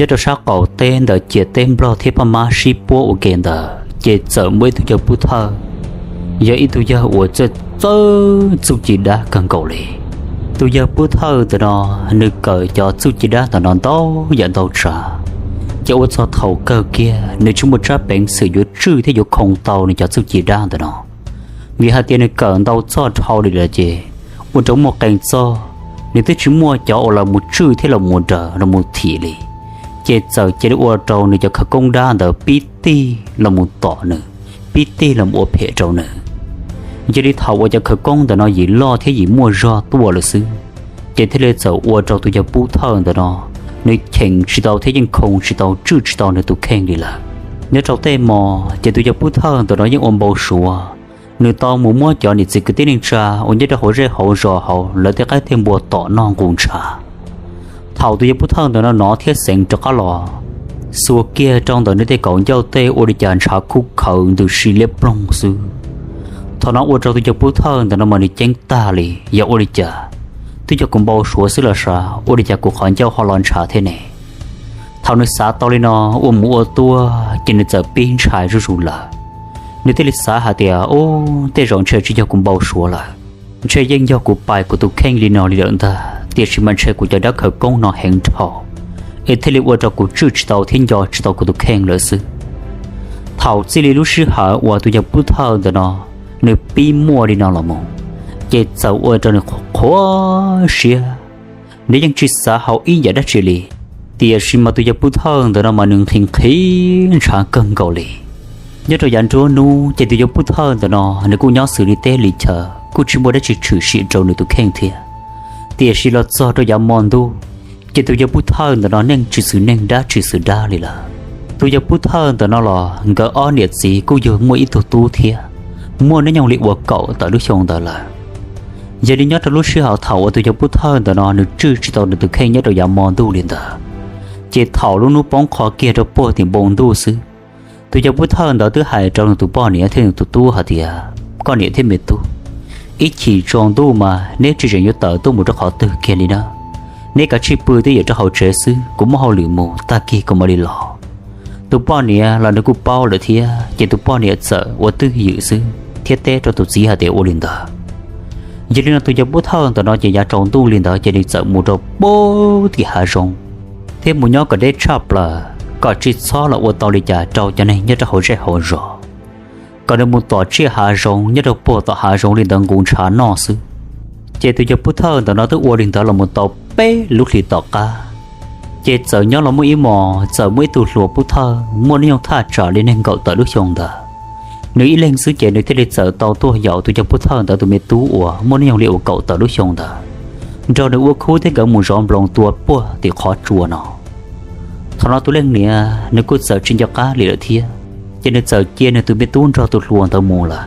Nyob rau sab qaum teb ntawd ces teb Nplog thiab Phaj Mab sib puab ua ke ntawd ces txawm muaj ib tug yawg pub thawj, yog ib tug yawg uas txawj txawj txuj ci dab kawg nkaus li. Tus yawg pub thawj ntawm no nws kawm cov txuj ci dab ntawm no ntau yam ntau tsav, ces ua txog thaum kawg kiag nws tsis muaj tsab peev xwm yuav tswj thiab yuav khoo tau nws cov txuj ci dab ntawm no. Vim hais tias nws kawm ntau txog dhau li lawm ces ua rau muaj qee txog nws twb tsis muaj cov uas los mus tswj thiab los mus daws los mus thim li, ces txawm cia li ua rau nws cov khawv koob dab ntawd pib tig los mus tom nws, pib tig los mus ua phem rau nws. Yog li thaum uas cov khawv koob ntawm no yim loj thiab yim muaj zog tuaj lawm xwb, ces thiaj li txawm ua rau tus yawg pub thawj ntawm no nws cheem tsis tau thiab yeej khoo tsis tau tswj tsis tau nws tus kheej li lawm. Nyob rau tej hmo ces tus yawg pub thawj ntawm no yeej ua npau suav, nws tau mus muab cov niam txiv kwv tij neej tsa uas nyob rau hauv zej hauv zos hauv lawv tej qaib tej npua tom noj nqus ntshav. Thaum tus yawg pub thawj ntawm no hnov thiab xeev rov qab los, xuas kiag rau ntawm nws tej kaum ncauj tej ua li cas ntshav kub khawv ntws si liab ploog xwb. Thaum no ua rau tus yawg pub thawj ntawm no mas nws ceeb tag li, yog ua li cas, twb yog kuv npau suav xwb los sav, ua li cas kuv qhov ncauj ho los ntshav thiab ne? Thaum nws xav tau li no, ua mus ua tuaj ces nws txawm pib ntshai zuj zus lawm. Nws thiaj li xav hais tias, Ub, tej zaum ntshe tsis yog kuv npau suav lawm, ntshe yeej yog kuv pais kuv tus kheej li no li lawm ntag, tiam sis mas ntshe kuv cov dab khawv koob no heev dhau, es thiaj li ua rau kuv tswj tsis tau thiab nco tsis tau kuv tus kheej lawm xwb. Thaum txij li lub sij hawm uas tus yawg pub thawj ntawm no nws pib muaj li no los mus, ces txawm ua rau nws qhuav siab, nws yeej tsis xav hauv ib yam dab tsi li. Tiam sis mas tus yawg pub thawj ntawm no mas nws nqhis nqhis ntshav kawg nkaus li. Nyob rau yav nruab hnub ces tus yawg pub thawj ntawm no nws kuj nyob xws li teb li chaw, kuj tsis muaj dab tsi tshwm sim rau nws tus kheej thiab. Tiam sis los txog rau yav hmo ntuj, ces tus yawg pub thawj ntawm no neeg tsis xws neeg dab tsis xws dab li lawm. Tus yawg pub thawj ntawm no los nkawd ob niam txiv kuj yug muaj ib tug tub thiab, muaj hnub nyoog li uas kaum tawm lub xyoo ntawd lawm. Yog li nyob rau lub sij hawm thaum uas tus yawg pub thawj ntawm no nws tswj tsis tau nws tus kheej nyob rau yav hmo ntuj li ntawd, ces thaum lub hnub poob qho kiag rau puag tim npoo ntuj xwb, tus yawg pub thawj ntawd twb hais rau nws tus poj niam thiab nws tus tub hais tias, Koj niam thiab me tub, ib chim tsaus ntuj mas neb tsis tseem yuav tawm tuaj mus rau qhov twg kiag li na. Neb kav tsij pw twj ywm rau hauv tsev xwb, kuv muaj hauj lwm mus, tag kis kuv mam li los. Tus poj niam los nws kuj paub lawm thiab, ces tus poj niam txawm ua twj ywm xwb thiab teb rau tus txiv hais tias ua li ntawd. Yog li no tus yawg pub thawj ntawm no ces yav tsaus ntuj li ntawd ces nws txawm mus rau puag tim hav zoov, thiab mus nyob kom deb tshaj plaws, kom tsis txhob los ua tau li cas rau cov neeg nyob rau hauv zej hauv zos, kom nws mus tom tsiaj hav zoov nyob rau puag tom hav zoov li ntawd nqus ntshav noj xwb. Ces tus yawg pub thawj ntawm no twb ua li ntawd los mus tau peb lub hlis tom qab, ces txawm nyob los muaj ib hmos txawm muaj ib tug hluas pub thawj muaj hnub nyoog thaj tsam li nees nkaum tawm lub xyoo ntawd. Nws ib leeg xwb ces nws thiaj li txawm tau tuaj yaum tus yawg pub thawj ntawd tus me tub uas muaj hnub nyoog li uas kaum tawm lub xyoo ntawd, nrog nws ua khub thiab nkawd mus zov nploos tua puag tim qhov tsua no. Thaum no tus leej niam nws kuj txawm tsis nco qab li lawm thiab, ces nws txawm cia nws tus me tub nrog tus hluas ntawd mus lawm.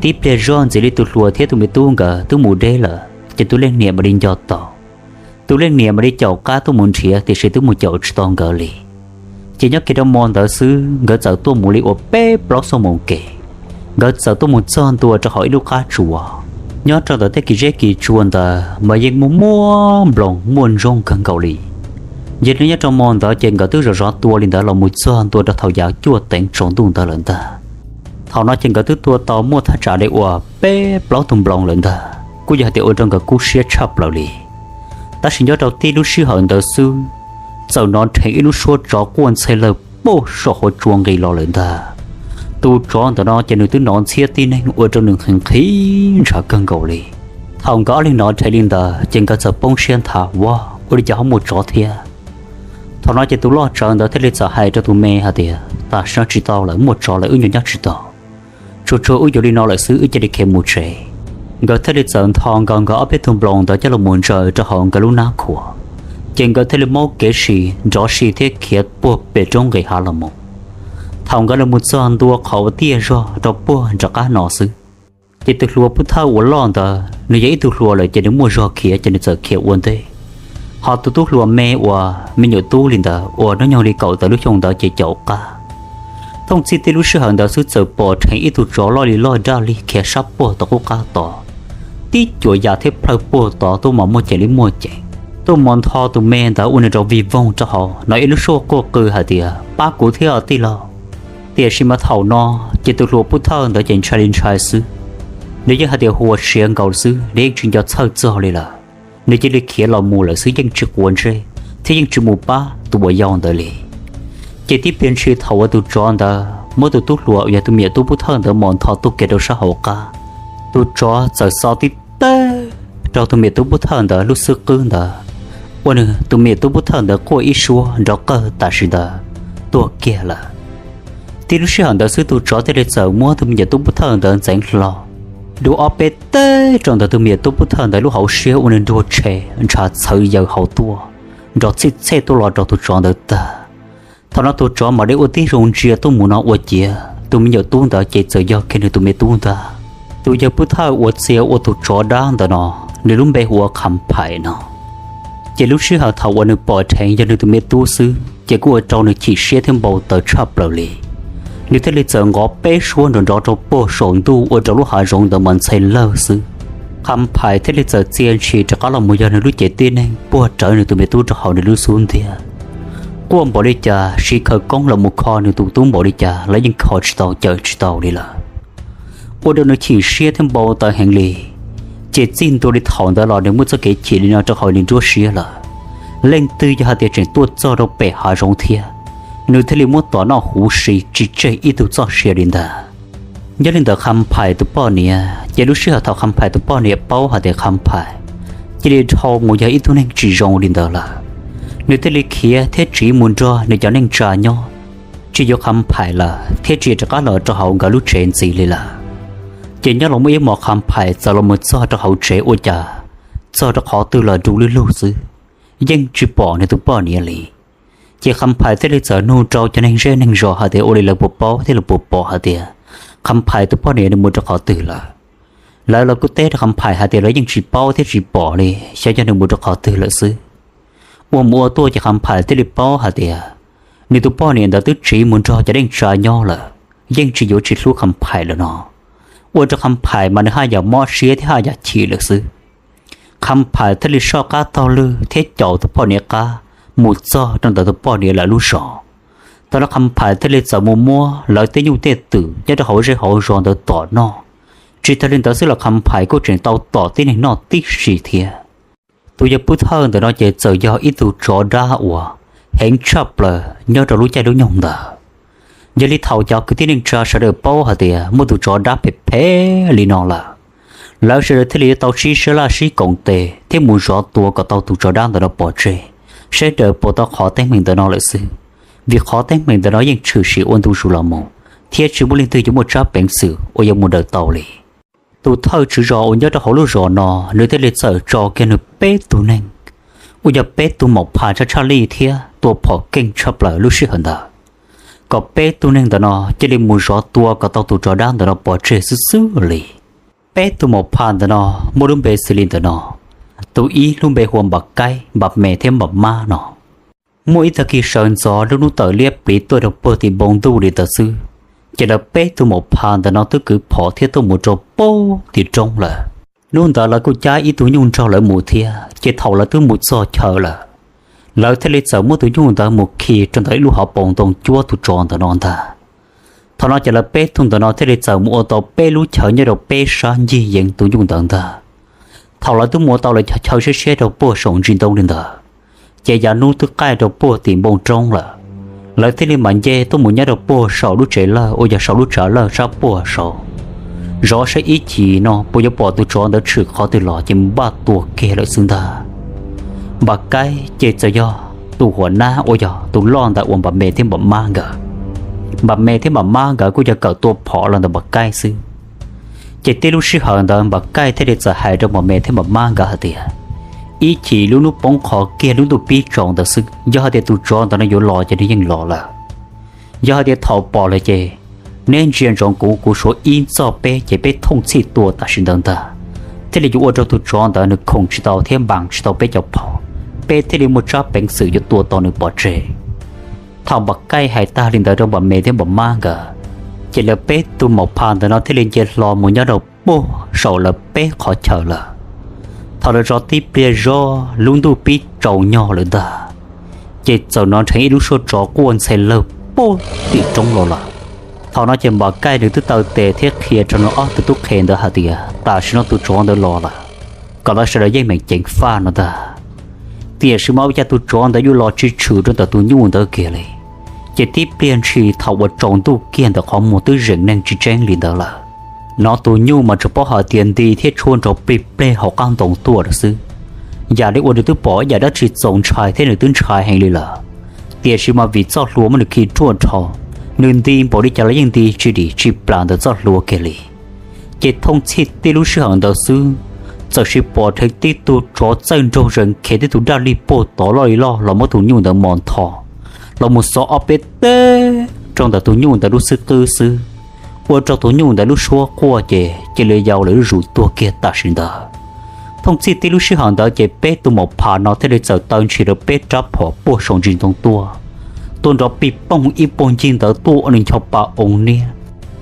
Tib pliag zoj ntxiv li tus hluas thiab tus me tub nkawd twb mus deb lawm, ces tus leej niam mam li nco tau. Tus leej niam mam li caum qab tuaj mus nrhiav, tiam sis twb mus caum tsis tau nkawd li. Ces nyob kiag rau hmo ntawd xwb nkawd txawm tuaj mus li uas peb plaub xuab moos kev, nkawd txawm tuaj mus txog ntua rau hauv ib lub qab tsua. Nyob rau ntawm tej kis zeb kis tsua ntawd mas yeej muaj muaj nploos muaj ntsoog kawg nkaus li. Yog li nyob rau hmo ntawd ces nkawd twb zov zov tua li ntawd los mus txog ntua rau thaum yav cuaj teev tsaus ntuj ntawd lawm ntag. Thaum no ces nkawd twb tua tau muaj thaj tsam li uas peb plaub tug nploos lawm ntag, kuj yog hais tias ua rau nkawd kub siab tshaj plaws li. Tab sis nyob rau tib lub sij hawm ntawd xwb, txawm hnov dheev ib lub suab tsov quaj ntxhe lawg puag saum hauv tsua nqis los lawm ntag. Tus tsov ntawm no ces nws twb hnov ntxhiab tib neeg ua rau nws nqhis nqhis ntshav kawg nkaus li. Thaum nkawd ob leeg hnov dheev li ntawd ces nkawd txawm poob siab nthav, Ua, ua li cas ho muaj tsov thiab? Thaum no ces tus loj tsawv ntawd thiaj li txawm hais rau tus me hais tias, Tam sim no tsis tau lawm, muaj tsov lawm, wb nyuam nyob tsis tau. Tsuag tsuag wb yuav li no lawm xwb, wb cia li khiav mus tsev. Nkawd thiaj li txawm ntho nkaus nkawd ob peb tug nploos ntawd coj los mus ntsaws rau hauv nkawd lub nab qhuav, ces nkawd thiaj li muab kev sim nrov si thiab khiav puag pem roob nqis hav los mus. Thaum nkawd los mus txog ntua qhov uas tiaj zog rau puag nram qab no xwb, ces tus hluas pub thawj uas loj ntawd nws yog ib tug hluas lawm ces nws muaj zog khiav ces nws txawm khiav ua ntej. Ho tus tub hluas me uas me nyuam tub li ntawd uas hnub nyoog li kaum tawm lub xyoo ntawd ces caum qab. Thooj txhij tib lub sij hawm ntawd xwb txawm pom dheev ib tug tsov loj li loj daj li khiav sab puag tom qub qab tod, tib cuam yam thiab plhaw puag tod tuaj mas muaj ceem li muaj ceem. tuaj mus ntho tus me ntawd ua nws rau vij voog rau hauv no ib lub suab quaj qw hais tias, Pab kuv thiab os tij laug. Tiam sis mas thaum no ces tus hluas pub thawj ntawd ces ntshai li ntshai xwb, nws yeej hais tias hu ua siav nkaus xwb, nws yeej tsis nco txhawj txog li lawm. Nws cia li khiav los mus lawm xwb, yeej tsis quav ntsej thiab yeej tsis mus pab tus uas yau ntawd li. Ces tib pliag ntshis thaum uas tus tsov ntawd muab tus tub hluas uas yog tus me nyuam tub pub thawj ntawd mus ntho tuaj kiag rau sab hauv qab, tus tsov txawm xo tib teg rau tus me nyuam tub pub thawj ntawd lub xub qwb ntawd, ua nws tus me nyuam tub pub thawj ntawd quaj ib suab nrov qawg tam sim ntawd tuag kiag lawm. Tib lub sij hawm ntawd xwb tus tsov thiaj li txawm muab tus me nyuam tub pub thawj ntawd ntxeev hlo, dua ob peb teg rau ntawm tus me nyuam tub pub thawj ntawd lub hauv siab ua nws nruag tshe ntshav txhawv yaws hauv tuaj, nrov txhij txhej tuaj los rau tus tsov ntawd tag. Thaum no tus tsov mam li ua tib zoo ntsia tuaj mus no ua ciav tus me nyuam tub ntawd ces txawm yog kiag nws tus me tub ntag. Tus yawg pub thawj uas txia ua tus tsov dab ntawm no, nws lub npe hu ua Kham Phais no. Ces lub sij hawm thaum uas nws pom dheev yog nws tus me tub xwb ces kuj ua rau nws chim siab thiab npau taws tshaj plaws li. Nws thiaj li txawm nqov peb suab nrov nrov rau puag saum ntuj ua rau lub hav zoov ntawd mas ntxhe lawg xwb. Kham Phais thiaj li txawm txia ntshis rov qab los mus yog nws lub cev tib neeg puag rawv nws tus me tub rau hauv nws lub xub ntiag. Quaj npaum li cas siv khawv koob los mus kho nws tus tub npaum li cas los yeej kho tsis tau cawm tsis tau li lawm. Ua rau nws chim siab thiab npau taws heev li. Ces txij ntua li thaum ntawd los nws muaj txoj kev chim li no rau hauv nws nruab siab lawm. Leej twg yog hais tias tseem tuaj txog rau pem hav zoov thiab, nws thiaj li muab tom noj huv si tsis tseg ib tug txoj sia li ntag. Nyob li ntawd Kham Phais tus poj niam, ces lub sij hawm thaum Kham Phais tus poj niam paub hais tias Kham Phais cia li dhau mus yog ib tug neeg tsis zoo li ntawd lawm, nws thiaj li khiav thiab tsiv mus nrog nws cov neej tsa nyob, tsis yuav Kham Phais lawm thiab tsis rov qab los rau hauv nkawd lub tsev ntxiv li lawm. Ces nyob los muaj ib hmos Kham Phais txawm los mus txog rau hauv tsev ua cas txog rau qhov twg los du lug lug xwb, yeej tsis pom nws tus poj niam li. Ces Kham Phais thiaj li txawm nug rau cov neeg zej neeg zos hais tias ua li lawv puas paub thiab lawv puas pom hais tias Kham Phais tus poj niam nws mus rau qhov twg lawm. Lawv los kuj teb rau Kham Phais hais tias lawv yeej tsis paub thiab tsis pom li, xyov yog nws mus rau qhov twg lawm xwb. Ua mus ua tuaj ces Kham Phais thiaj li paub hais tias nws tus poj niam ntawd twb tsiv mus nrog cov neej tsa nyob lawm, yeej tsis yuav tsis hlub Kham Phais lawm no. Ua rau Kham Phais mas nws haj yam mob siab thiab haj yam chim lawm xwb. Kham Phais thiaj li soj qab taug lwg thiab caum tus poj niam qab mus txog rau ntawm tus poj niam lawv lub zos. Thaum no Kham Phais thiaj li txawm mus muab lawv tej nyuj tej twm nyob rau hauv zej hauv zos ntawd tom noj. Tsis tas li ntawd xwb los Kham Phais kuj tseem tau tom tib neeg noj tib si thiab. Tus yawg pub thawj ntawm no ces txawm yog ib tug tsov dab uas heev tshaj plaws nyob rau lub caij lub nyoog ntawd. Yog li thaum cov kwv tij neej tsa sawv daws paub hais tias muaj tus tsov dab phem phem li no lawm, lawv sawv daws thiaj li yuav tau sib sab laj sib koom tes thiab mus zov tua kom tau tus tsov dab ntawm no pov tseg, sawv daws puas tau qhov teeb meem ntawm no lawm xwb. Vim qhov teeb meem ntawm no yeej tshwm sim ua ntu zus los mus, thiab tsis muaj leej twg yuav muaj tsab peev xwm uas yuav mus daws tau li. Tus thawj tswv zos uas nyob rau hauv lub zos no, nws thiaj li txawm tso kiag nws peb tug neeg uas yog peb tug maum phas tshaj tshaj lij thiab tua phom keej tshaj plaws lub sij hawm ntawd, kom peb tug neeg ntawm no cia li mus zov tua kom tau tus tsov dab ntawm no pov tseg xwb xwb li. Peb tug maum phas ntawm no muaj lub npe xws li ntawm no. Tus ib lub npe hu ua Npam Kaib, Npam Mes thiab Npam Mab no. Muaj ib tag kis sawv ntxov lub hnub tawm liab pliv tuaj rau puag tim npoo ntuj li ntawd xwb, ces lawv peb tug maum phas ntawm no twb kwv phom thiab tuaj mus rau puag tim roob lawm. Hnub ntawd lawv kuj cab ib tug nyuj nrog lawv mus thiab, ces thaum lawv twb mus txog chaw lawm, lawv thiaj li txawm muab tus nyuj ntawd mus khi rau ntawm ib lub hauv paus ntoo cuab tus tsov ntawm no ntag. Thaum no ces lawv peb tug ntawm no thiaj li txawm mus ua tau peb lub chaw nyob rau peb sab ncig yeev tus nyuj ntawd ntag. Thaum lawv twb mus ua tau lawv chaw siab siab rau puag saum ntsis ntoo li ntawd, ces yav hnub twb qaij rau puag tim npoo roob lawm. Lawv thiaj li mam nce tuaj mus nyob rau puag saum lub tsev lawj uas yog saum lub tsav lawj sab puag saud, zov saib ib chim no puas yuav pom tus tsov ntawd tshwm qhov twg los ces mus npaj tua kiag lawm xwb ntag. Npam Kaib ces txawm yog tus huam nab uas yog tus loj ntawm uas Npam Mes thiab Npam Mab nkawd. Npam Mes thiab Npam Mab nkawd kuj yog kawm tua phom los ntawm Npam Kaib xwb. Ces tib lub sij hawm ntawd Npam Kaib thiaj li txawm hais rau Npam Mes thiab Npam Mab nkawd hais tias, ib chim lub hnub poob qho kiag lub ntuj pib tsaus ntawd xwb, yog hais tias tus tsov ntawd no yuav los ces nws yeej los lawm. Yog hais tias thaum pom lawm ces neb ntsia ntsoov kuv, kuv suav ib txoj peb ces peb thooj txhij tua tam sim ntawd ntag, thiaj li yuav ua rau tus tsov ntawd nws khoom tsis tau thiab npaas tsis tau peb cov phom, peb thiaj li muaj tsab peev xwm yuav tua tau nws pov tseg. Thaum Npam Kaij hais tag li ntawd rau Npam Mes thiab Npam Mab nkawd, ces lawv peb tug maum pha ntawm no thiaj li nce hlo mus nyob rau puag saum lawv peb qhov chaw lawm. Thaum lawv tso tib pliag zog lub ntuj pib tsaus nyog lawm ntag, ces txawm hnov nrheev ib lub suab tsov quaj ntxhe lawg puag tim roob los lawm. Thaum no ces Npam Kaij nws twb taw tes thiab qhia rau nws ob tug tub qhe ntawd hais tias tam sim no tus tsov ntawd los lawm, kom lawv sawv daws yeej meem ceev faj no ntag. Tiam sis mas ua cas tus tsov ntawd yuav los tsis tshwm rau ntawm tus nyuj ntawd kiag li. Ces tib pliag ntshis thaum uas tsaus ntuj kiag ntawm qhov muag twb zeem neeg tsis tseeb li ntawd lawm, hnov tus nyuj mas tsuas paub hais tias nti thiab tshuab nrov plig pleg hauv qab ntoo tuaj lawm xwb. Yam li uas nws twb pom ib yam dab tsi txaus ntshai thiab nws twb ntshai heev li lawm, tiam sis mas vim txoj hlua muab nws khi ruaj dhau, nws nti npaum li cas los yeej nti tsis dim tsis plam ntawm txoj hlua kiag li. Ces thooj txhij tib lub sij hawm ntawd xwb, txawm sis pom dheev tib tug tsov txawj nraug zees khiav tib tug daj lig puag tod loj li loj los muab tus nyuj ntawd mos ntho, los mus xov ob peb teg rau ntawm tus nyuj ntawd lub xub qwb xwb, ua rau tus nyuj ntawd lub suab quaj ces cia li yau lawm zuj zus tuag kiag tam sim ntawd. Thooj txhij tib lub sij hawm ntawd ces peb tug maum phas no thiaj li txawm taw ntshis rau peb rab phom puag saum ntsis ntoo tuaj, tuaj nrov pij pooj ib puag ncig ntawd tuaj ua nws ncho pa oo niab.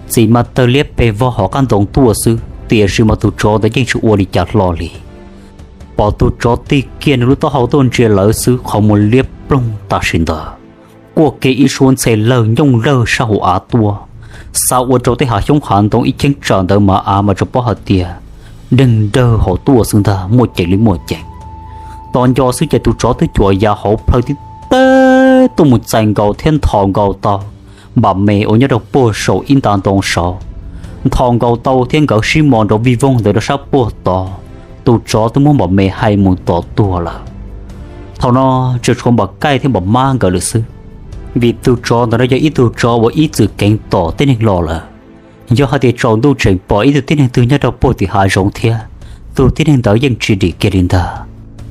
Txim mas tawg liab pes vog hauv qab ntoo tuaj xwb, tiam sis mas tus tsov ntawd yeej tsis ua li cas hlo li. Pom tus tsov tig kiag nws lub taub hau tuaj ntsia lawv xwb, qhov muag liab ploog tam sim ntawd, quaj kiag ib suab ntxhe lawg nyooj lawg sab hauv av tuaj, xa ua rau tej hav xyoob hav ntoo ib cheeb tsam ntawd mas av mas tsuas paub hais tias deeg dawg hauv tuaj xwb ntag, muaj ceem li muaj ceem. Tos nco xwb ces tus tsov twb cuam yav hauv plhaw tib teg tuaj mus txais nkaus thiab nthos nkaus tau Npam Me uas nyob rau puag saum ib nta ntoo saud. Nthos nkaus tau thiab nkawd sib mos nrov vij voog ntawd rau sab puag tod, tus tsov twb muab Npam Me hais mus tom tuag lawm. Thaum no tsuas tshuav Npam Kaij thiab Npam Mab nkawd lawm xwb, vim tus tsov ntawm no yog ib tug tsov uas ib txwm keev tom tib neeg los lawm. Yog hais tias tsaus ntuj tseem pom ib tug tib neeg twg nyob rau puag tim hav zoov thiab, tus tib neeg ntawd yeej tsis dim kiag li ntag.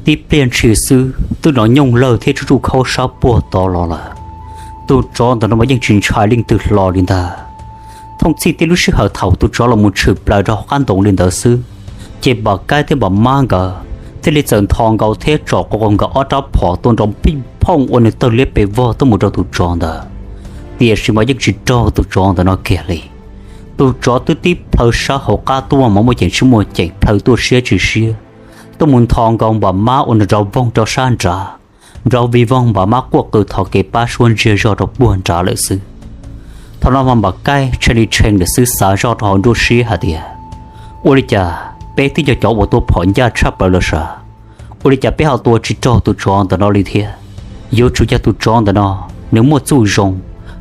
Tib pliag ntshis xwb twb hnov nyooj lawg thiab tsuj tsuj khaub sab puag tod los lawm. Tus tsov ntawm no mas yeej tsis ntshai leej twg hlo li ntag. Thooj txhij tib lub sij hawm thaum tus tsov los mus tshwm plaws rau hauv qab ntoo li ntawd xwb, ces Npam Kaij thiab Npam Mab nkawd thiaj li txawm nthos nkaus thiab tsom qau qau nkawd ob rab phom tuaj nrov pij phooj ua nws tawg liab pes vog tuaj mus rau tus tsov ntawd. Tiam sis mas yeej tsis raug tus tsov ntawm no kiag li. Tus tsov twb tib plhaw sab hauv qab tuaj mas muaj ceem tsis muaj ceem, plhaw tuaj siab tsis siab, tuaj mus nthos nkaus Npam Mab ua nws nrov voog rau sab nrad, nrov vij voog Npam Mab quaj qw thov kev pab suab ntsiag zog rau puag nrad lawm xwb. Thaum no mas Npam Kaij tshee li tshee lawm xwb, xav zoj rau hauv nruab siab hais tias, ua li cas peb twb yog cov uas tua phom ncaj tshaj plaws los sav, ua li cas peb ho tua tsis raug tus tsov ntawm no li thiab? Yuav tsum yog tus tsov ntawm no nws muaj txuj zoo,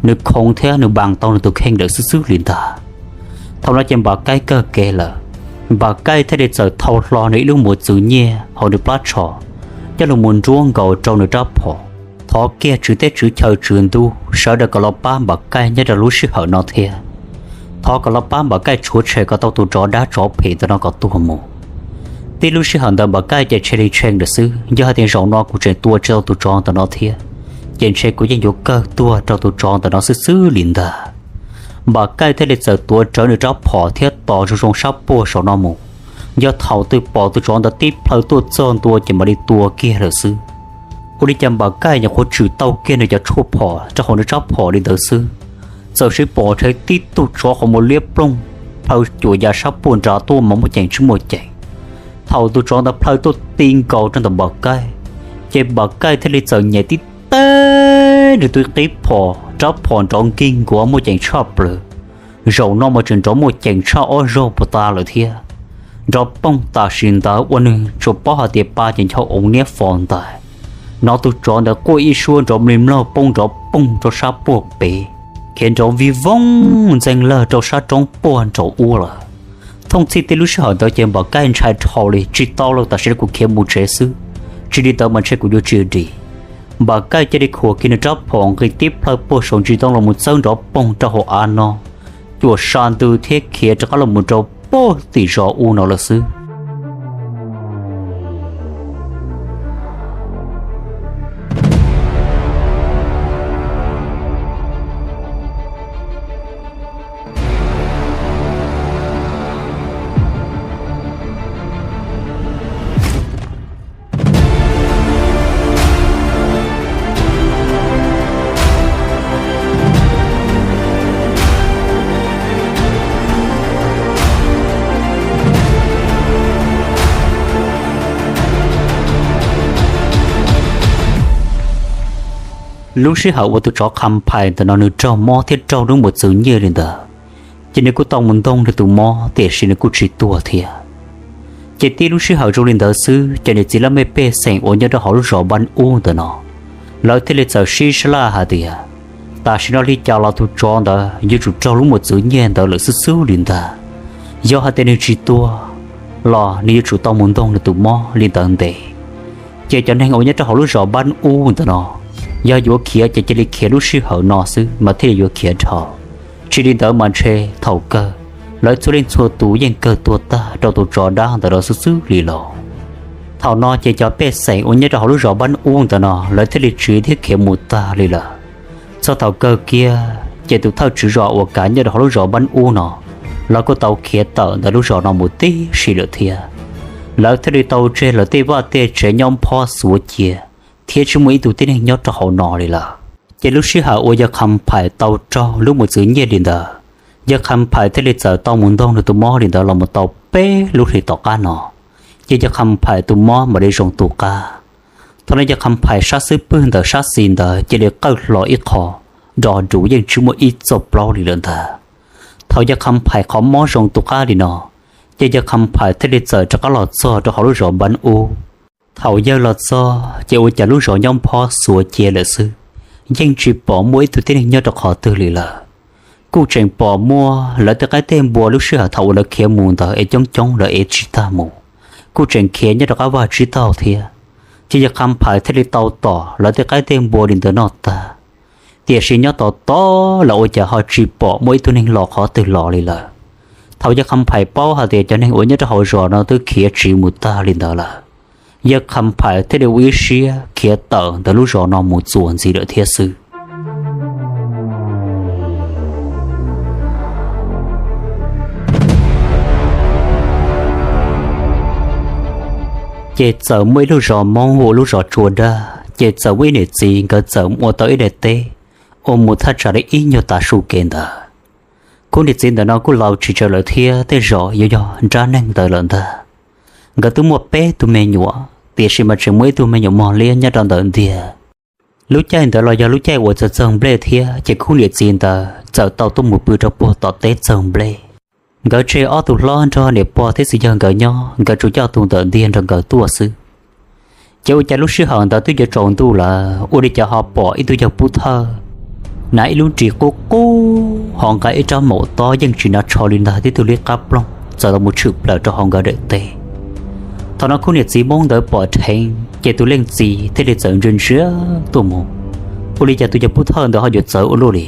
nws khoov thiab nws npas tau nws tus kheej lawm xwb xwb li ntag. Thaum no ces Npam Kaij kawg kev lawm, Npam Kaij thiaj li txawm thau hlo nws ib lub mos txwv nyiaj hauv nws plab tsho, coj los mus nruab nkaus rau nws rab phom, thov kiag Tswv teb Tswv chaw Tswv ntuj sawv daws kom los pab Npam Kaij nyob rau lub sij hawm no thiab. Thov kom los pab Npam Kaij tshuav tshem kom tau tus tsov dab tsov phem ntawm no kom tuag mus. Tib lub sij hawm ntawd Npam Kaij ces tshee li tshee lawm xwb, yog hais tias zaum no kuv tseem tua tsis tau tus tsov ntawm no thiab, ces ntshe kuv yeej yuav kawg tuag rau tus tsov ntawm no xwb xwb li ntag. Npam Kaij thiaj li txawm tuav rawv nws rab phom thiab tos zoo zoo sab puag saum no mus. Yog thaum twg pom tus tsov ntawd tib plhaw tuaj txog ntua ces mam li tua kiag lawm xwb. Ua li cas Npam Kaij nyuam qhuav tshwm tau kiag nws cov tshuaj phom rau hauv nws rab phom li ntawd xwb, txawm sis pom dheev tib tug tsov qhov muag liab ploog, plhaw cuam yav sab puag nrad tuaj mas muaj ceem tsis muaj ceem. Thaum tus tsov ntawd plhaw tuaj ti nkaus rau ntawm Npam Kaij, ces Npam Kaij thiaj li txawm nyem tib teg nws tus qib phom, rab phom nrov nkig nkuav muaj ceem tshaj plaws. Zaum no mas tseem nrov muaj ceem tshaj ob zaug puas tas lawm thiab. Nrov poog tam sim ntawd ua nws tsuas paub hais tias pa ces ncho oo niab fos ntais. Hnov tus tsov ntawd quaj ib suab nrov mlig mlog poob nrov poog rau sab puag pem, khiav nrov vij voog ntxeev lawg rau sab roob puag nraum ub lawm. Thooj txhij tib lub sij hawm ntawd ces Npam Kaij ntshai dhau li, tsis tau lawm, tam sim no kuv khiav mus tsev xwb, tsis li ntawd mas ntshe kuv yuav tsis dim. Npam Kaij cia li khuam kiag nws rab phom nqis tib plhaw puag saum ntsis ntoo los mus txawb nrov poog rau hauv av no, cuam sa ntws thiab khiav rov qab los mus rau puag tim zos ub no lawm xwb. Lub sij hawm uas tus tsov Kham Phais ntawm no nws raug mob thiab raug lub mos txwv nyiaj li ntawd, ces nws kuj tau mus ntoo nws tus mob tiam sis nws kuj tsis tuag thiab. Ces tib lub sij hawm zoo li ntawd xwb ces niam txiv laj mej pej xeem uas nyob rau hauv lub zos Npab Ub ntawm no, lawv thiaj li txawm sib sab laj hais tias, tam sim no li cas los tus tsov ntawd yuav tsum raug lub mos txwv nyiaj ntawd lawm xwb xwb li ntag. Yog hais tias nws tsis tuag los nws yuav tsum tau mus ntoo nws tus mob li ntawd ntev. Ces cov neeg uas nyob rau hauv lub zos Npab Ub ntawm no, yog yuav khiav ces cia li khiav lub sij hawm no xwb mas thiaj li yuav khiav dhau. Tsis li ntawd mas ntshe thaum kawg lawv txhua leej txhua tus yeej kawg tuag tag rau tus tsov dab ntawm no xwb xwb li los. Thaum no ces cov pej xeem uas nyob rau hauv lub zos Npab Ub ntawm no lawv thiaj li tsiv thiab khiav mus tag li lawm. Txog thaum kawg kiag ces tus thawj tswv zos uas kav nyob rau hauv lub zos Npab Ub no, lawv kuj tau khiav tawm ntawm lub zos no mus tib si lawm thiab. Lawv thiaj li tau tseg lawv tej vaj tej tsev nyob phob xuav cia, thiab tsis muaj ib tug tib neeg nyob rau hauv no li lawm. Ces lub sij hawm uas yawg Kham Phais tau raug lub mos txwv nyiaj li ntawd, yawg Kham Phais thiaj li txawm tau mus ntoo nws tus mob li ntawd los mus tau peb lub hlis tom qab no, ces yawg Kham Phais tus mob mam li zoo tu qab. Thaum no yawg Kham Phais sab xub pwg ntawm sab xis ntawd cia li qawj hlo ib qho, dos nruv yeej tsis muaj ib txoj plaub li lawm ntag. Thaum yawg Kham Phais qhov mob zoo tu qab li no, ces yawg Kham Phais thiaj li txawm rov qab los txog rau hauv lub zos Npab Ub. Thaum yawg los txog ces ua cas lub zos nyob phob xuav cia lawm xwb, yeej tsis pom muaj ib tug tib neeg nyob rau qhov twg li lawm. Kuj tseem pom muaj lawv tej qaib tej npua lub sij hawm thaum uas lawv khiav mus ntawd es coob coob lawv ev tsis tag mus, kuj tseem khiav nyob rov qab vaj tsib taug thiab. Ces yawg Kham Phais thiaj li tau tom lawv tej qaib tej npua li ntawd noj tag. Tiam sis nyob tos tos los ua cas ho tsis pom muaj ib tug neeg los qhov twg los li lawm. Thaum yawg Kham Phais paub hais tias cov neeg uas nyob rau hauv zos no twb khiav tsiv mus tag li ntawd lawm, yawg Kham Phais thiaj li ua ib siab khiav tawm ntawm lub zos no mus txuas ntxiv lawm thiab xwb. Ces txawm muaj ib lub zos Hmoob hu ua lub zos Tsua Daj, ces txawm muaj ib niam txiv nkawd txawm ua tau ib daim teb uas mus thaj tsam li ib nyuag tav su kev ntawd. Khub niam txiv ntawm no kuj laus tsis tsawg lawm thiab tej zaum yuav yog nrab neeg ntawd lawm ntag. Nkawd twb muaj peb tug me nyuam, tiam sis mas tseem muaj ib tug me nyuam mog liab nyob rau ntawm ntiag. Lub caij ntawd los yog lub caij uas txawg txawg nplej thiab, ces khub niam txiv ntawd txawm tau tuaj mus pw rau puag tom teb txawg nplej. Nkawd tseg ob tug hlob nrog niam pog thiab txiv yawg nkawd nyob, nkawd tsuas coj tus ntawm ntiag nrog nkawd tuaj xwb. Ces ua cas lub sij hawm ntawd twb yuav tsaus ntuj lawm, ua li cas ho pom ib tug yawg pub thawj hnav ib lub ris qub qub ho nqa ib rab maum tob yeej tsis hnav tsho li ntag thiab tus liab qab ploog txawm los mus tshwm plaws rau hauv nkawd daim teb. Thaum no khub niam txiv Hmoob ntawd pom dheev ces tus leej txiv thiaj li txawm ntsia ntsia tuaj mus, ua li cas tus yawg pub thawj ntawd ho yuav txawv ua luaj li.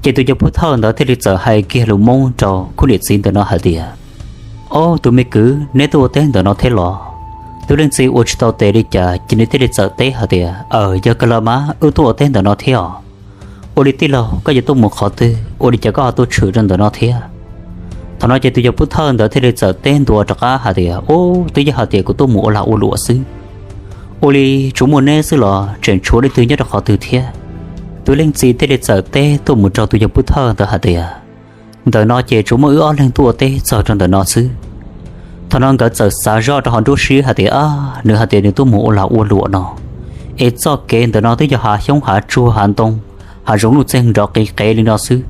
Ces tus yawg pub thawj ntawd thiaj li txawm hais kiag lus Hmoob rau khub niam txiv ntawm no hais tias, Ob, tus me kwv, neb tuaj ua teb ntawm no thiab los? Tus leej txiv ua tsis tau tes li cas ces nws thiaj li txawm teb hais tias, Aws, yog kawg los mas wb tuaj ua teb ntawm no thiab os. Ua li tij laug, koj yuav tuaj mus qhov twg ua li cas koj ho tuaj tshwm rau ntawm no thiab? Thaum no ces tus yawg pub thawj ntawd thiaj li txawm teb ntua rov qab hais tias, Ub, twb yog hais tias kuv tuaj mus ua lag ua luam xwb. Ua li tsuas muaj neb xwb los tseem tshuav leej twg nyob rau qhov twg thiab? Tus leej txiv thiaj li txawm teb tuaj mus rau tus yawg pub thawj ntawd hais tias, Ntawm no ces tsuas muaj wb ob leeg tuaj ua teb txog rau ntawm no xwb. Thaum no nkawd txawm xav zoj rau hauv nruab siab hais tias, Ab, nws hais tias nws tuaj mus ua lag ua luam no, es txoj kev ntawm no twb yog hav xyoob hav tsuag hav ntoo, hav zoov nuj txeeg nrov qis qev li no xwb,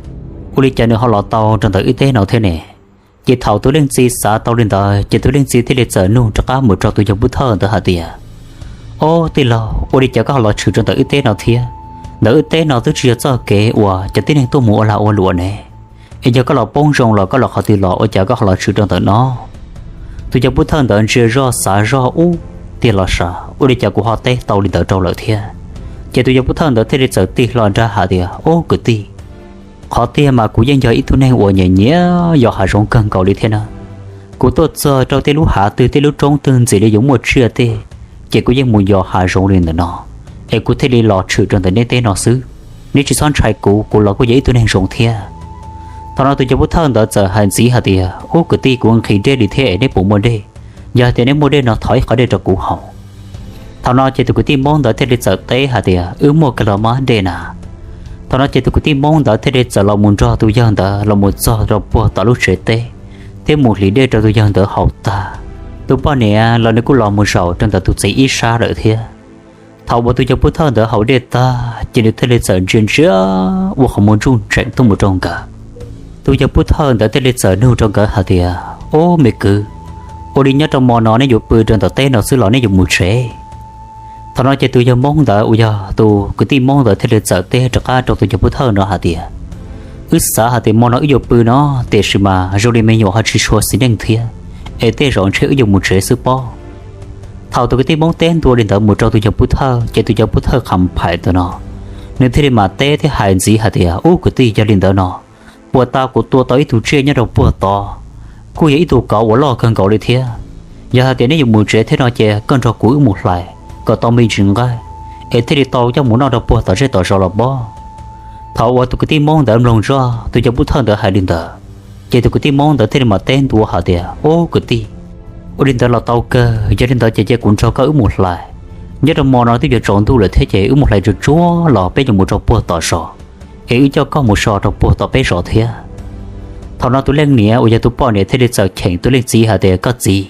ua li cas nws ho los tau rau ntawm wb teb no thiab ne? Ces thaum tus leej txiv xav tau li ntawd ces tus leej txiv thiaj li txawm nug rov qab mus rau tus yawg pub thawj ntawd hais tias, Ob, tij laug, ua li cas koj ho los tshwm rau ntawm wb teb no thiab? Ntawm wb teb no twb tsis yog txoj kev uas cov tib neeg tuaj mus ua lag ua luam ne. Es yog koj los poob zoo los koj los qhov twg los ua cas koj ho los tshwm rau ntawm no? Tus yawg pub thawj ntawd ntsia zoj xav zoj ub tiag los sav, ua li cas kuv ho teb tau li ntawd rau lawm thiab? Ces tus yawg pub thawj ntawd thiaj li txawm tig hlo nrag hais tias, Ub, kwv tij, qhov tiag mas kuv yeej yog ib tug neeg uas nyiam nyiam yos hav zoov kawg nkaus li thiab na. Kuv tuaj txog rau tej lub hav twg tej lub roob twg ntxim li yuav muaj tsiaj tej, ces kuv yeej mus yos hav zoov li ntawm no, es kuv thiaj li los tshwm rau ntawm neb teb no xwb. Neb tsis txhob ntshai kuv, kuv los kuj yog ib tug neeg zoo thiab. Thaum no tus yawg pub thawj ntawd txawm hais ntxiv hais tias, Ub, kwv tij, kuv nqhis dej li thiab es neb puas muaj dej? Yog hais tias neb muaj dej no thov ib qho dej rau kuv haus. Thaum no ces tus kwv tij Hmoob ntawd thiaj li txawm teb hais tias, Wb muaj kawg los mas dej na. Thaum no ces tus kwv tij Hmoob ntawd thiaj li txawm los mus nrog tus yawg ntawd los mus txog rau puag tom lub tsev teb, thiab mus hliv dej rau tus yawg ntawd haus tag, tus poj niam los nws kuj los mus zaum rau ntawm tus txiv ib sab lawm thiab. Thaum uas tus yawg Pub Thawj ntawd haus dej tag ces nws thiaj li txawm ntsia ntsia ua qhov muag ntsuj ntseem tuaj mus rau nkawd. Tus yawg Pub Thawj ntawd thiaj li txawm nug rau nkawd hais tias, Ob me kwv, ua li nyob rau mo no nej yuav pw rau ntawm teb no xwb los nej yuav mus tsev? Thaum no ces tus yawg Hmoob ntawd uas yog tus kwv tij Hmoob ntawd thiaj li txawm teb rov qab rau tus yawg Pub Thawj no hais tias, Wb xav hais tias mo no wb yuav pw no, tiam sis mas zoo li me nyuam ho tsis tshua xis neej thiab, es tej zaum ntshe wb yuav mus tsev xwb pob. Thaum tus kwv tij Hmoob teb ntua li ntawd mus rau tus yawg Pub Thawj ces tus yawg Pub Thawj qham phais ntawm no, nws thiaj li mam teb thiab hais ntxiv hais tias, Ub kwv tij, yog li ntawd no, puag ta kuv tua tau ib tug tsiaj nyob rau puag tod, kuj yog ib tug kauv uas loj kawg nkaus li thiab. Yog hais tias neb yuav mus tsev thiab no ces koj nrog kuv wb mus hlais kom tau me ntsis nqaij, es thiaj li tau coj mus noj rau puag tom zej tom zos los pob. Thaum uas tus kwv tij Hmoob ntawd mloog zoj tus yawg Pub Thawj ntawd hais li ntawd, ces tus kwv tij Hmoob ntawd thiaj li mam teb ntua hais tias, Ub kwv tij, ua li ntawd los tau kawg, yog li ntawd ces cia kuv nrog koj wb mus hlais. Nyob rau mo no twb yuav tsaus ntuj lawm thiab ces wb mus hlais tsuag tsuag los peb yuav mus rau puag tom zos, es wb coj koj mus so rau puag tom peb zos thiab. Thaum no tus leej niam uas yog tus poj niam thiaj li txawm cheem tus leej txiv hais tias, Koj txiv,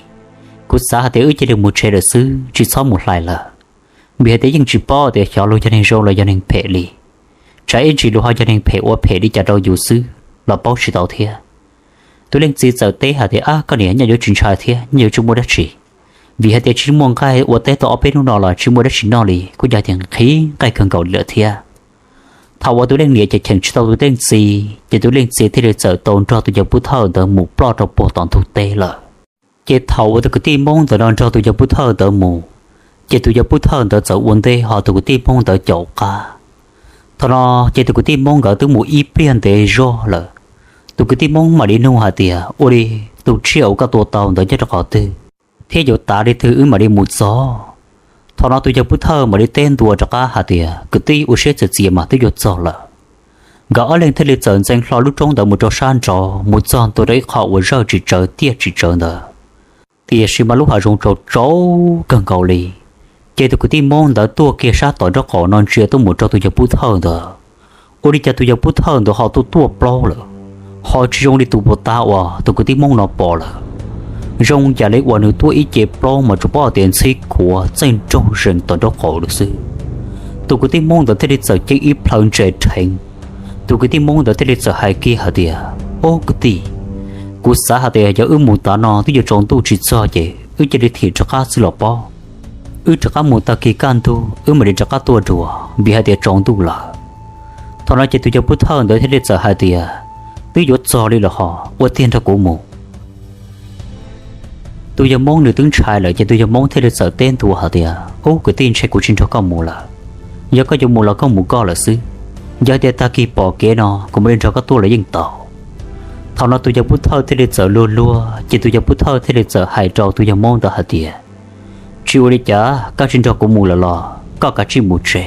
kuv xav hais tias wb cia li mus tsev lawm xwb, tsis txhob mus hlais lawm, vim hais tias yeej tsis paub tias xyov luag yog neeg zoo los yog neeg phem li. Tsam ib ntsis luag ho yog neeg phem ua phem li cas rau yus xwb los paub tsis tau thiab. Tus leej txiv txawm teb hais tias, Ab koj niam, nyaj yuav tsis ntshai thiab, nyaj yuav tsis muaj dab tsi, vim hais tias tsis muaj nqaij ua teb tau ob peb hnub no los tsis muaj dab tsi noj li, kuj yog tias nqhis nqaij kawg nkaus li lawm thiab. Thaum uas tus leej niam ces cheem tsis tau tus leej txiv ces tus leej txiv thiaj li txawm tau nrog tus yawg Pub Thawj ntawd mus ploj rau puag tom ntug teb lawm. Ces thaum uas tus kwv tij Hmoob ntawd no nrog tus yawg Pub Thawj ntawd mus, ces tus yawg Pub Thawj ntawd txawm ua ntej ho tus kwv tij Hmoob ntawd caum qab. Thaum no ces tus kwv tij Hmoob nkawd twb mus ib pliag ntev zog lawm. Tus kwv tij Hmoob mam li nug hais tias, Ua li tus tsiaj uas koj tua tau ntawd nyob rau qhov twg, thiab yuav tav li twg wb mam li mus txog? Thaum no tus yawg Pub Thawj mam li teb ntua rov qab hais tias, Kwv tij, ua siab txias txias mas twb yuav txog lawm. Nkawd ob leeg thiaj li txawm ntxeev hlo lub roob ntawd mus rau sab nraud mus txog ntua rau ib qho uas zawj tsis tsawv tiaj tsis tsawv ntawd, tiam sis mas lub hav zoov tsaus tsaus kawg nkaus li. Ces tus kwv tij Hmoob ntawd tuaj kiag sab tom nraub qaum no ntsia tuaj mus rau tus yawg Pub Thawj ntawd, ua li cas tus yawg Pub Thawj ntawd ho tuaj tuaj plaub lawm, ho tsis zoo li tus puag ta uas tus kwv tij Hmoob no pom lawm. Zoo yam li uas nws tuaj ib ce plaub mas tsuas paub tias ntxhib khuav txeej nraug zees tom nraub qaum lawm xwb. Tus kwv tij Hmoob ntawd thiaj li txawm ceeb ib plhaw ntses rheev. Tus kwv tij Hmoob ntawd thiaj li txawm hais kiag hais tias, Ob kwv tij, kuv xav hais tias yog wb mus tav no twb yuav tsaus ntuj tsis txog ces wb cia li thim rov qab xwb los pob. Wb rov qab mus tag kis kaj ntug wb mam li rov qab tuaj dua, vim hais tias tsaus ntuj lawm. Thaum no ces tus yawg Pub Thawj ntawd thiaj li txawm hais tias, Twb yuav txog li lawm hos, ua tiag nrog kuv mus. Tus yawg Hmoob nws twb ntshai lawm ces tus yawg Hmoob thiaj li txawm teb ntua hais tias, Ub kwv tij, ntshe kuv tsis nrog koj mus lawm. Yog koj yuav mus los koj mus koj lawm xwb. Yog tias tag kis pom kev no kuv mam li nrog koj tuaj los yeej tau. Thaum no tus yawg Pub Thawj thiaj li txawm luag luag ces tus yawg Pub Thawj thiaj li txawm hais rau tus yawg Hmoob ntawd hais tias, Tsis ua li cas, koj tsis nrog kuv mus lawm los koj kav tsij mus tsev,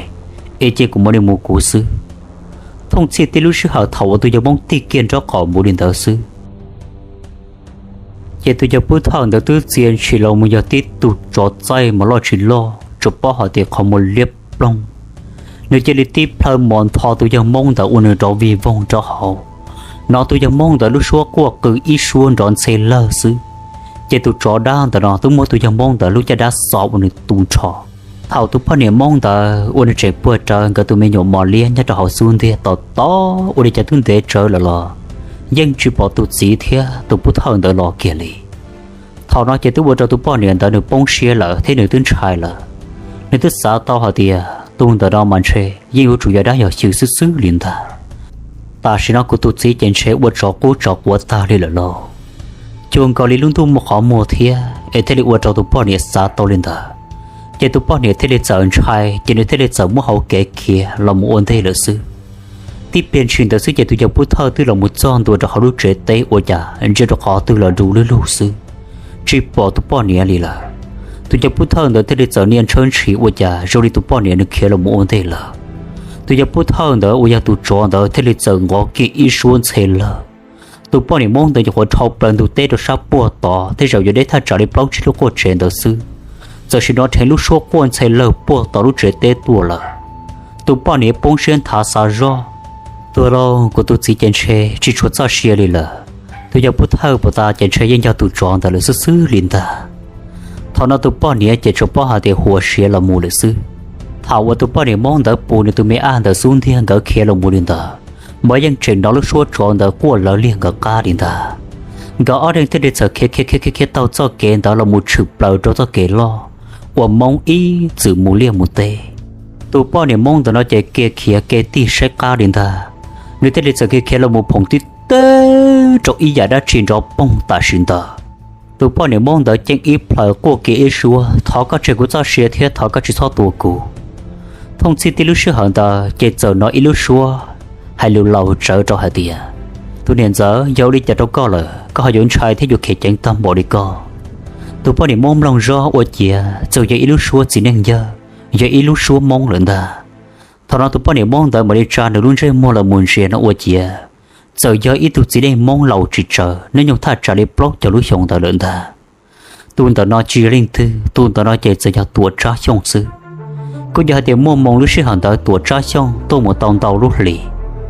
es cia kuv mam li mus kuv xwb. Thooj txhij tib lub sij hawm thaum uas tus yawg Hmoob tig kiag nraub qaum mus li ntawd xwb, ces tus yawg Pub Thawj ntawd twb txia ntshis los mus yog tib tug tsov txaij mas loj tsis loj, tsuas paub hais tias qhov muag liab ploog. Nws cia li tib plhaw mos ntho tus yawg Hmoob ntawd ua nws rov vig voog rau hauv. Hnov tus yawg Hmoob ntawd lub suab quaj qw ib suab nrov ntxhe lawg xwb, ces tus tsov dab ntawm no twb muab tus yawg Hmoob ntawd lub caj dab xov ua nws tu nrho. Thaum tus poj niam Hmoob ntawd uas nws tseem puag rawv nkawd tus me nyuam mos liab nyob rau hauv xub ntiag tos tos ua li cas twb ntev tsawv lawm los yeej tsis pom tus txiv thiab tus Pub Thawj ntawd los kiag li. Thaum no ces twb ua rau tus poj niam ntawd nws poob siab lawm thiab nws twb ntshai lawm. Nws twb xav tau hais tias tus ntawm no mas ntshe yeej yuav tsum yog dab yog xyw xwb xwb li ntag. Tam sim no kuv tus txiv ces ntshe ua tsov qub tsov quav tag li lawm lauj. Cuag nkaus li lub ntuj muaj qhov muag thiab es thiaj li ua rau tus poj niam xav tau li ntawd. Ces tus poj niam thiaj li txawm ntshai ces nws thiaj li txawm muab hauv kev khiav los mus ua ntej lawm xwb. Tib pliag ntshis ntawd xwb ces tus yawg Pub Thawj twb los mus txog ntua rau hauv lub tsev teb ua cas ntsia rau qhov twg los du lug lug xwb, tsis pom tus poj niam li lawm. Tus yawg Pub Thawj ntawd thiaj li txawm niaj ntshawb ntshis ua cas zoo li tus poj niam nws khiav los mus ua ntej lawm. Tus yawg Pub Thawj ntawd uas yog tus tsov ntawd thiaj li txawm nqov kiag ib suab ntxhe lawg. Tus poj niam Hmoob ntawd nyuam qhuav dhau plaws ntug teb rau sab puag tod tej zaum yuav deb thaj tsam li plaub tsib lub quaj tsev ntawd xwb, txawm sim hnov dheev lub suab quaj ntxhe lawg puag tom lub tsev teb tuaj lawm. Tus poj niam poob siab nthav xav zoj, Tuag lauj, kuv tus txiv ces ntshe tsis tshua txoj sia li lawm. Tus yawg Pub Thawj puag ta ces ntshe yeej yog tus tsov ntawd lawm xwb xwb li ntag. Thaum no tus poj niam ces tsuas paub hais tias huas siav los mus lawm xwb. Thaum uas tus poj niam Hmoob ntawd pus nws tus me ab ntawd xub ntiag nkawd khiav los mus li ntawd, mas yeej tseem hnov lub suab tsov ntawd quaj lawv liag nkawd qab li ntag. Nkawd ob leeg thiaj li txawm khiav khiav khiav khiav khiav txoj kev ntawd los mus tshwm plaws rau txoj kev loj uas Hmoob ib txwm mus liaj mus teb. Tus poj niam Hmoob ntawd no ces kiag khiav kiag tig saib qab li ntag, nws thiaj li txawm kiag khiav los mus phoom tib teb rau ib yam dab tsi nrov poog tam sim ntawd. Tus poj niam Hmoob ntawd ceeb ib plhaws quaj kiag ib suab, thov koj tseg kuv txoj sia thiab thov koj tsis txhob tua kuv. Thooj txhij tib lub sij hawm ntawd ces txawm hnov ib lub suab hais lus laus tsawv rau hais tias, tus niam ntxawm, yog ua li cas rau koj lawm, koj ho yuav ntshai thiab yuav khiav ceev tag npaum li koj? Tus poj niam Hmoob mloog zoj ua ciav txawm yog ib lub suab txiv neej yawg, yog ib lub suab Hmoob lawm ntag. Thaum no tus poj niam Hmoob ntawd mam li tsa nws lub ntsej muag los mus ntsia no ua ciav txawm yog ib tug txiv neej Hmoob laus tsis tsawg, hnub nyoog thaj tsam li plaub caug lub xyoo ntawd lawm ntag. Tus ntawm no tsis yog leej twg, tus ntawm no ces txawm yog Tuam Tsab Xyooj xwb. Kuj yog hais tias muaj moo lub sij hawm ntawd Tuam Tsab Xyooj tuaj mus tau ntau lub hlis,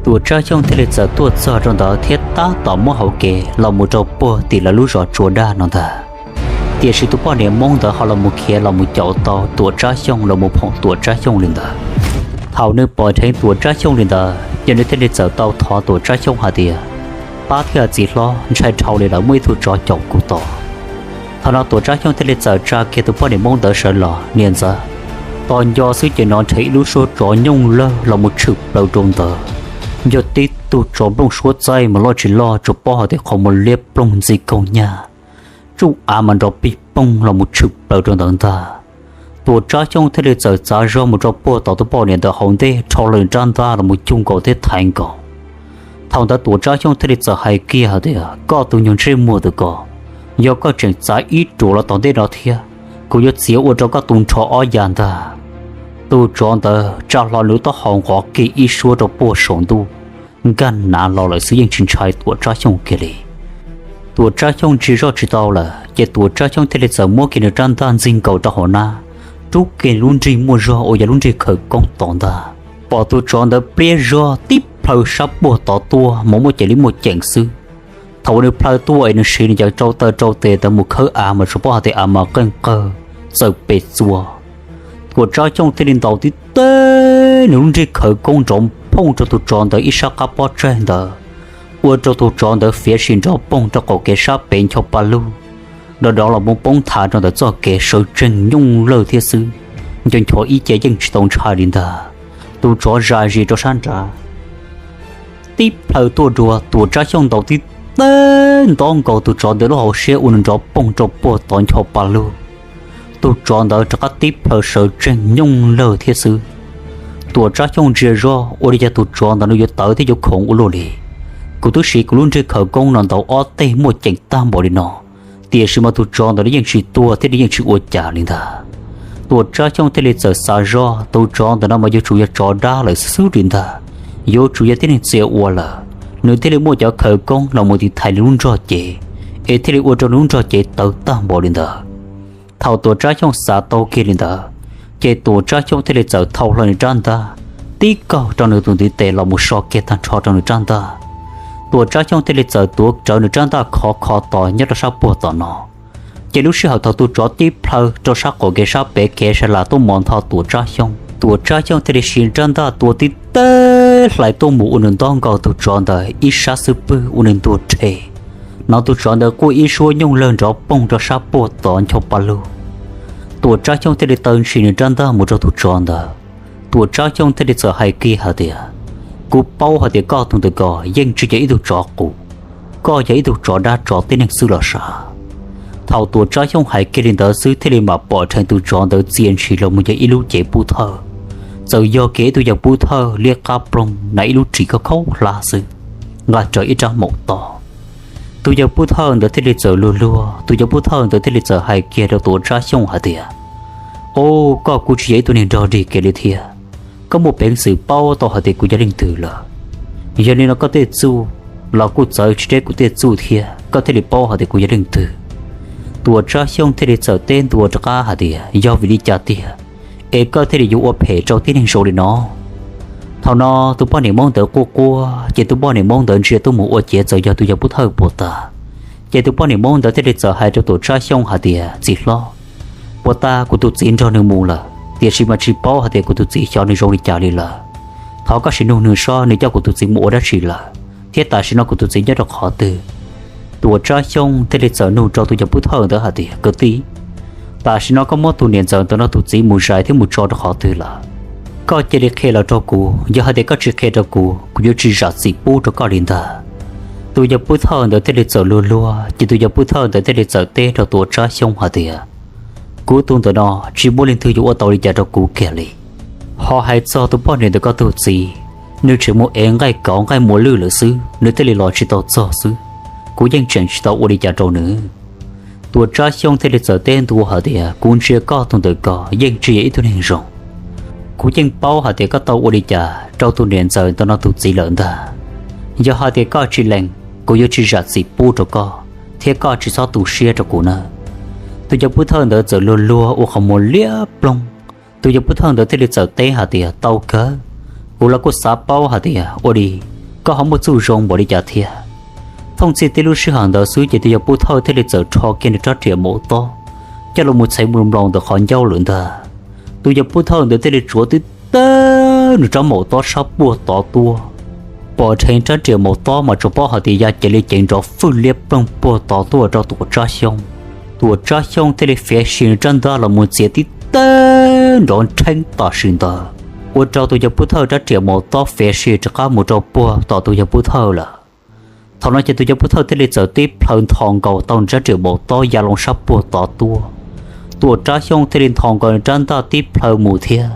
Tuam Tsab Xyooj thiaj li txawm tuaj txog rau ntawd thiab tab tom muab hauv kev los mus rau puag tim lawv lub zos Tsua Daj no ntag. Tiam sis tus poj niam Hmoob ntawd ho los mus khiav los mus caum tau Tuam Tsab Xyooj los mus phoom Tuam Tsab Xyooj li ntawd. Thaum nws pom dheev Tuam Tsab Xyooj li ntawd ces nws thiaj li txawm tau thov Tuam Tsab Xyooj hais tias, pab thiab txiv hlob, ntshai dhau li lawm, muaj ib tug tsov caum kuv tos. Thaum no Tuam Tsab Xyooj thiaj li txawm tsa kiag tus poj niam Hmoob ntawd sawv los, niam ntxawm, tos nco xwb ces hnov dheev ib lub suab tsov nyooj lawg los mus tshwm plaws rau ntawd. Yog tib tug tsov nplooj suab txaij mas loj tsis loj, tsuas paub hais tias qhov muag liab ploog ntxi kaug nyag, tsuj av mas nrov pig poog los mus tshwm plaws rau ntawd ntag. Tuam Tsab Xyooj thiaj li txawm txav zog mus rau puag tom tus poj niam ntawd hauv ntej, rho hlo nws rab ntaj los mus cug nkaus thiab thaiv nkaus. Thaum ntawd Tuam Tsab Xyooj thiaj li txawm hais kiag hais tias, koj tus nyuag ntsej muag tus ko, yog koj tseem txav ib ruam los tom ntej no thiab, kuv yuav txiav ua rau koj tu nrho ob ya ntag. Tus tsov ntawd tsa hlo nws lub taub hau nqov kiag ib suab rau puag saum ntuj, nkag nav los lawm xwb yeej tsis ntshai Tuam Tsab Xyooj kiag li. Tuam Tsab Xyooj ntsia zoj tsis tau lawm ces Tuam Tsab Xyooj thiaj li txawm muab kiag nws rab ntaj ntxig nkaus rau hauv hnab, rub kiag lub nrig muaj zog uas yog lub nrig khawv koob tod ntag. Pom tus tsov ntawd pliab zog tib plhaw sab puag tod tuaj mas muaj ceem li muaj ceem xwb. Thaum uas nws plhaw tuaj es nws siv nws cov rau taw rau tes ntawd mus khawb av mas tsuas paub hais tias av mas qeej qawg txawm pes txua. Tuam Tsab Xyooj thiaj li ntaus tib teg nws lub nrig khawv koob nrov phooj rau tus tsov ntawd ib sab qab pob tsaig ntawd, ua rau tus tsov ntawd fiav sis nrov poog rau qaum kev sab pem ncho pa lug, dov dov los mus poob nthav rau ntawm txoj kev sawv tsees nyooj lawg thiab xwb, nco ncho ib ce yeej tsis tau ntshai li ntag. Tus tsov zam zis rau sab nrad tib plhaw tuaj dua, Tuam Tsab Xyooj ntaus tib teg ntob nkaus tus tsov ntawd lub hauv siab ua nws nrov poog rau puag tod ncho pa lug. Tus tsov ntawd rov qab tib plhaw sawv tsees nyooj lawg thiab xwb. Tuam Tsab Xyooj ntsia zog ua li cas tus tsov ntawd nws yuav tawv thiab yuav khoov ua luaj li. Kuv twb siv kuv lub nrig khawv koob no ntaus ob teg muaj ceem tag npaum li no, tiam sis mas tus tsov ntawd nws yeej tsis tuag thiab nws yeej tsis ua cas li ntag. Tuam Tsab Xyooj thiaj li txawm xav zog tus tsov ntawm no mas yuav tsum yog tsov dab lawm xwb xwb li ntag, yuav tsum yog tib neeg txia ua lawm. Nws thiaj li muaj cov khawv koob los mus tiv thaiv nws lub nrog cev, es thiaj li ua rau nws lub nrog cev tawv tag npaum li ntawd. Thaum Tuam Tsab Xyooj xav tau kiag li ntawd, ces Tuam Tsab Xyooj thiaj li txawm thau hlo nws rab ntaj, tib kaug rau nws tus ntiv tes los mus so kiag tag nrho rau nws rab ntaj. Tuam Tsab Xyooj thiaj li txawm tuav rawv nws rab ntaj khov kho tos nyob rau sab puag tom no. Ces lub sij hawm thaum tus tsov tib plhaw rau sab qaum kev sab pem kev sas las tuaj mos ntho Tuam Tsab Xyooj, Tuam Tsab Xyooj thiaj li siv rab ntaj tua tib teg hlais tuaj mus ua nws ntaub nkaus tus tsov ntawd ib sab xub pwg ua nws ntuag rhe. Hnov tus tsov ntawd quaj ib suab nyooj lawg nrov poog rau sab puag tod ncho pa lug. Tuam Tsab Xyooj thiaj li taw ntshis nws rab ntaj mus rau tus tsov ntawd. Tuam Tsab Xyooj thiaj li txawm hais kiag hais tias, kuv paub hais tias koj tus ntawm ko yeej tsis yog ib tug tsov qus, koj yog ib tug tsov dab tsov tib neeg xwb los sav. Thaum Tuam Tsab Xyooj hais kiag li ntawd xwb thiaj li mam pom dheev tus tsov ntawd txia ntshis los mus yog ib lub cev pub thawj, txawm yog kiag ib tug yawg pub thawj liab qab ploog na ib lub ris khaub khaub hlab xwb, nqa rawv ib rab maum tob. Tus yawg pub thawj ntawd thiaj li txawm luag luag, tus yawg pub thawj ntawd thiaj li txawm hais kiag rau Tuam Tsab Xyooj hais tias, o, koj kuj tsis yog ib tug neeg nrog dig kiag li thiab. Koj muaj peev xwm paub tau hais tias kuv yog leej twg lawm. Yog li no koj tej txuj los kuj txawv tsis deb kuv tej txuj thiab, koj thiaj li paub hais tias kuv yog leej twg. Tuam Tsab Xyooj thiaj li txawm teb ntua rov qab hais tias, yog vim li cas tiag es koj thiaj li yuav ua phem rau tib neeg zoo li no? Thaum no tus poj niam Hmoob ntawd quaj quaj, ces tus poj niam Hmoob ntawd ntsia tuaj mus ua ciav txawm yog tus yawg pub thawj puas tas. Ces tus poj niam Hmoob ntawd thiaj li txawm hais rau Tuam Tsab Xyooj hais tias, txiv hlob, puas tas kuv tus txiv nrog nws mus lawm, tiam sis mas tsis paub hais tias kuv tus txiv xyov nws zoo li cas li lawm. Thov koj sim nug nws saib nws coj kuv tus txiv mus ua dab tsi lawm, thiab tam sim no kuv tus txiv nyob rau qhov twg. Tuam Tsab Xyooj thiaj li txawm nug rau tus yawg Pub Thawj ntawd hais tias, Kwv tij, tam sim no koj muab tus niam ntxawm ntawm no tus txiv mus zais thiab mus tso rau qhov twg lawm? Koj cia li qhia los rau kuv, yog hais tias koj tsis qhia rau kuv, kuv yuav tsis zam txim pub rau koj li ntag. Tus yawg Pub Thawj ntawd thiaj li txawm luag luag, ces tus yawg Pub Thawj ntawd thiaj li txawm teb rau Tuam Tsab Xyooj hais tias, Kuv tus ntawm no tsis muaj leej twg yuav ua tau li cas rau kuv kiag li. Ho hais txog tus poj niam ntawm koj tus txiv, nws tseem mus ev nqaij kauv nqaij muas lwj lawm xwb, nws thiaj li los tsis tau txog xwb. Kuv yeej tseem tsis tau ua li cas rau nws. Tuam Tsab Xyooj thiaj li txawm teb ntua hais tias, Kuv ntsia koj tus ntawm ko yeej tsis yog ib tug neeg zoo. Kuv yeej paub hais tias koj tau ua li cas rau tus niam ntxawm ntawm no tus txiv lawm ntag. Yog hais tias koj tsis lees, kuv yuav tsis zam txim pub rau koj, thiab koj tsis txhob tu siab rau kuv nawb. Tus yawg Pub Thawj ntawd txawm luag luag ua qhov muag liab ploog. Tus yawg Pub Thawj ntawd thiaj li txawm teb hais tias, Tau kawg, kuv los kuj xav paub hais tias ua li koj ho muaj txuj zoo npaum li cas thiab. Thooj txij tib lub sij hawm ntawd xwb ces tus yawg Pub Thawj thiaj li txawm rho kiag nws rab riam maum tob coj los mus txheev mus mloos ntawm qhov ncauj lawm ntag. Tus yawg Pub Thawj ntawd thiaj li tsuav tib teg nws rab maum tob sab puag tod tuaj. Pom dheev rab riam maum tob mas tsuas paub hais tias ya cev li ceev nrov fwj liab ploog puag tod tuaj rau Tuam Tsab Xyooj. Tuam Tsab Xyooj thiaj li fiav si nws rab ntaj los mus txiav tib teg nrov nrheeb tam sim ntawd, ua rau tus yawg Pub Thawj rab riam maum tob fiav si rov qab mus rau puag tom tus yawg Pub Thawj lawm. Thaum no ces tus yawg Pub Thawj thiaj li txawm tib plhaw nthos nkaus tau nws rab riam maum tob ya loo sab puag tod tuaj. Tuam Tsab Xyooj thiaj li nthos nkaus nws rab ntaj tib plhaw mus thiab.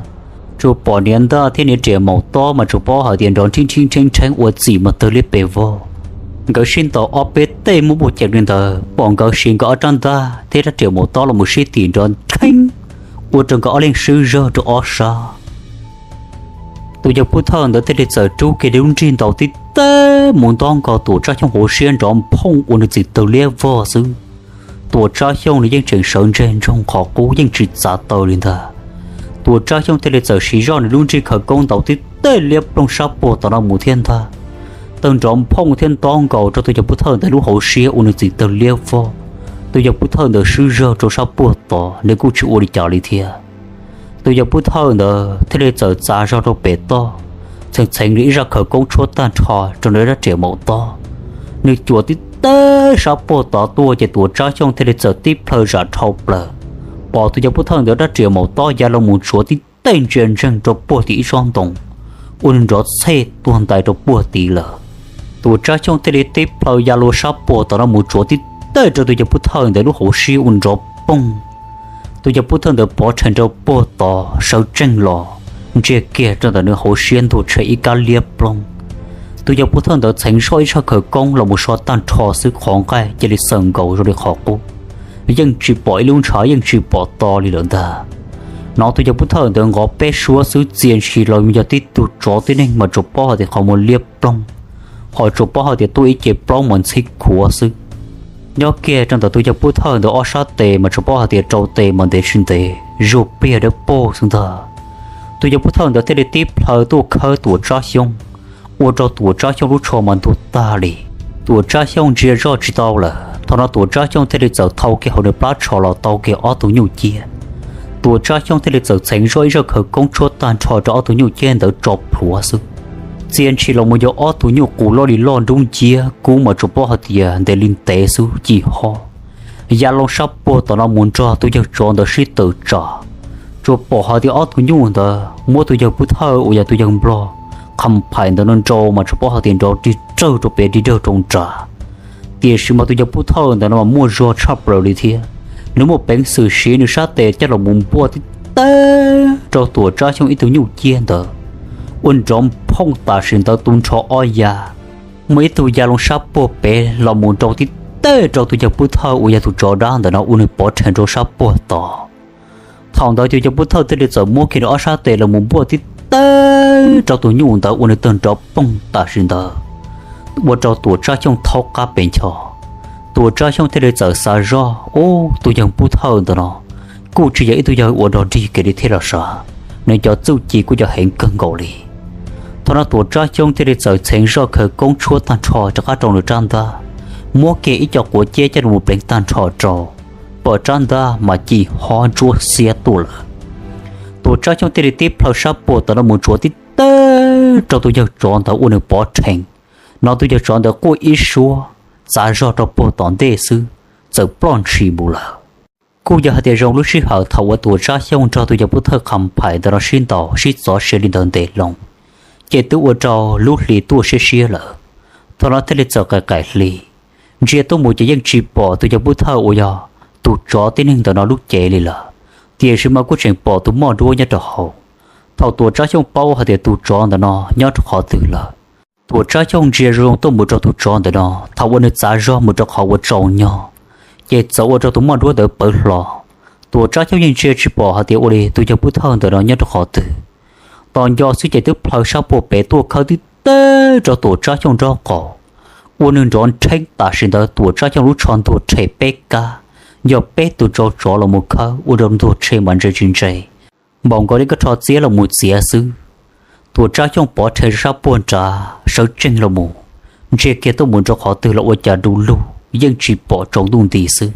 Tsuas pom niag ntaj thiab niag riam maum tob mas tsuas paub hais tias nrov nrhib nrhib nrheeb nrheeb ua txim mas tawg liab pes vog. Nkawd sib ntaus ob peb teg muaj muaj ceem li ntawd, pom nkawd siv nkawd ob rab ntaj thiab rab riam maum tob los mus sib tim nrov kheeb, ua rau nkawd ob leeg swb zawg rau ob sab. Tus yawg Pub Thawj ntawd thiaj li txawm rub kiag lub nrig ntaus tib teg mus ntob nkaus Tuam Tsab Xyooj hauv siab nrov nphooj ua nws txim tawg liab vog xwb. Tuam Tsab Xyooj nws yeej tseem sawv ntseg ntsoog qhov qub yeej tsis txav taw li ntag. Tuam Tsab Xyooj thiaj li txawm siv zoj nws lub nrig khawv koob ntaus tib teg liab ploog sab puag tom no mus thiab ntag. Tawg nrov nphooj thiab ntob nkaus rau tus yawg Pub Thawj ntawd lub hauv siab ua nws txim tawg liab vog. Tus yawg Pub Thawj ntawd swb zawg rau sab puag tod, nws kuj tsis ua li cas li thiab. Tus yawg Pub Thawj ntawd thiaj li txawm txav zog rau pem toj, txheev txheev nws ib zaj khawv koob tshuab tag nrho rau nws rab riam maum tob. Nws cuam tib teg sab puag tod tuaj ces Tuam Tsab Xyooj thiaj li txawm tib plhaw zam dhau plaws, pom tus yawg Pub Thawj ntawd rab riam maum tob ya los mus tsuav tib teg ntsia ntseeg rau puag tim ib tsob ntoo, ua nws nrov txhej tuag ntais rau puag tid lawm. Tuam Tsab Xyooj thiaj li tib plhaw ya lua sab puag tom no mus tsuav tib teg rau tus yawg Pub Thawj ntawd lub hauv siab ua nrov poog. Tus yawg Pub Thawj ntawd pov rhees rau puag tod sawv tsees los, ntsia kiag rau ntawm nws hauv siab ntuag tshee ib kab liab ploog. Tus yawg Pub Thawj ntawd txheev zoj ib zaj khawv koob los mus so tag nrho xwb qhov nqaij cia li xaws nkaus zoo li qhov qub, yeej tsis pom ib lub ntshav yeej tsis pom to li lawm ntag. Hnov tus yawg Pub Thawj ntawd nqov peb suab xwb txia ntshis los yog tib tug tsov tib neeg mas tsuas paub hais tias qhov muag liab ploog, ho tsuas paub hais tias tuaj ib ce plaub mas ntxhib khuav xwb. Nyob kiag rau ntawm tus yawg Pub Thawj ntawd ob sab tes mas tsuas paub hais tias rau tes mas ntev tsis ntev zuag pliag dawb paug xwb ntag. Tus yawg Pub Thawj ntawd thiaj li tib plhaw tuaj khawb Tuam Tsab Xyooj, ua rau Tuam Tsab Xyooj lub tsho mas ntuag tag li. Tuam Tsab Xyooj ntsia zoj tsis tau lawm, thaum no Tuam Tsab Xyooj thiaj li txawm thau kiag hauv nws plab tsho los tau kiag ob tug nyuj ciab. Tuam Tsab Xyooj thiaj li txawm txheev zoj ib zaj khawv koob tshuab tag nrho rau ob tug nyuj ciab ntawd tso plhuav xwb. Txia ntshis los mus yog ob tug nyuj qus loj li loj nrub nciab kub mas tsuas paub hais tias ntev li ntev xwb ci ho ya loo sab puag tom no mus nrog tus yawg tsov ntawd sib tawm tsam. Tsuas pom hais tias ob tug nyuj ntawd muab tus yawg Pub Thawj uas yog tus yawg nplog qham phais ntawd no nrau mas tsuas paub hais tias nrov rig rawg rau pem rig rawg rau nrad. Tiam sis mas tus yawg Pub Thawj ntawd no mas muaj zog tshaj plaws li thiab. Nws muaj peev xwm siv nws sab tes coj los mus npuaj tib teg rau Tuam Tsab Xyooj ib tug nyuj ciab ntawd, ua nrov nphooj tam sim ntawd tu nrho ob ya. Muaj ib tug ya loo sab puag pem los mus nrau tib teg rau tus yawg Pub Thawj uas yog tus tsov dab ntawm no ua nws pov rhees rau sab puag tod. Thaum ntawd tus yawg Pub Thawj thiaj li txawm muab kiag nws ob sab tes los mus npuaj tib teg rau tus nyuj ntawd ua nws tawg nrov poog tam sim ntawd, ua rau Tuam Tsab Xyooj thaub qab pes ncho. Tuam Tsab Xyooj thiaj li txawm xav zoj, Ub, tus yawg Pub Thawj ntawm no kuj tsis yog ib tug yawg uas dog dig kev li thiab los sav, nws cov txuj ci kuj yog heev kawg nkaus li. Thaum no Tuam Tsab Xyooj thiaj li txawm txheev zoj khawv koob tshuab tag nrho rov qab rau nws rab ntaj, muab kiag ib co quav ciab coj los pleev tag nrho rau, pom rab ntaj mas ci ho ntsuab xiab tuaj lawm. Tuam Tsab Xyooj thiaj li tib plhaw sab puag tom no mus tsuav tib tawg rau tus yawg tsov ntawd ua nws pov rhees. No tus yawg tsov ntawd quaj ib suab txav zog rau puag tom ntej xwb, txawm ploj ntshis mus lawm. Kuj yog hais tias zoo lub sij hawm thaum uas Tuam Tsab Xyooj nrog tus yawg pov thawj Qhas Phais ntawm no sib ntaus sib txov sia li ntawd ntev loo, ces twb ua rau lub hli tuaj siab siab lawm. Thaum no thiaj li txawm qaim qaim hli ntsia tuaj mus ces yeej tsis pom tus yawg pov thawj uas yog tus tsov tib neeg ntawm no lub cev li lawm, tiam sis mas kuj tseem pom tus moj duab nyob rau hauv. Thaum Tuam Tsab Xyooj paub hais tias tus tsov ntawm no nyob rau qhov twg lawm, Tuam Tsab Xyooj ntsia zoo tuaj mus rau tus tsov ntawm no. Thaum uas nws txav zog mus rau qhov uas tsaus nyob, ces txawm ua rau tus moj duab ntawd pawv hlo. Tuam Tsab Xyooj yeej ntsia tsis pom hais tias ua li tus yawg pov thawj ntawm no nyob rau qhov twg. Tos nco xwb ces twb plhaw sab puag pem tuaj khawb tib tawg rau Tuam Tsab Xyooj nraub qaum, ua nws nrov nrheeb. Tam sim ntawd Tuam Tsab Xyooj lub tsho ntuag rhe peb kab, yog peb tus tsov los mus khawb ua rau ntuag rhe mas ntse tsis ntse, npaum nkaus li koj rho txiab los mus txiav xwb. Tuam Tsab Xyooj pov rhe rau sab puag nrad sawv tsees los mus, ntsia kiag tuaj mus rau qhov twg los ua cas du lug yeej tsis pom tsaus ntuj nti xwb.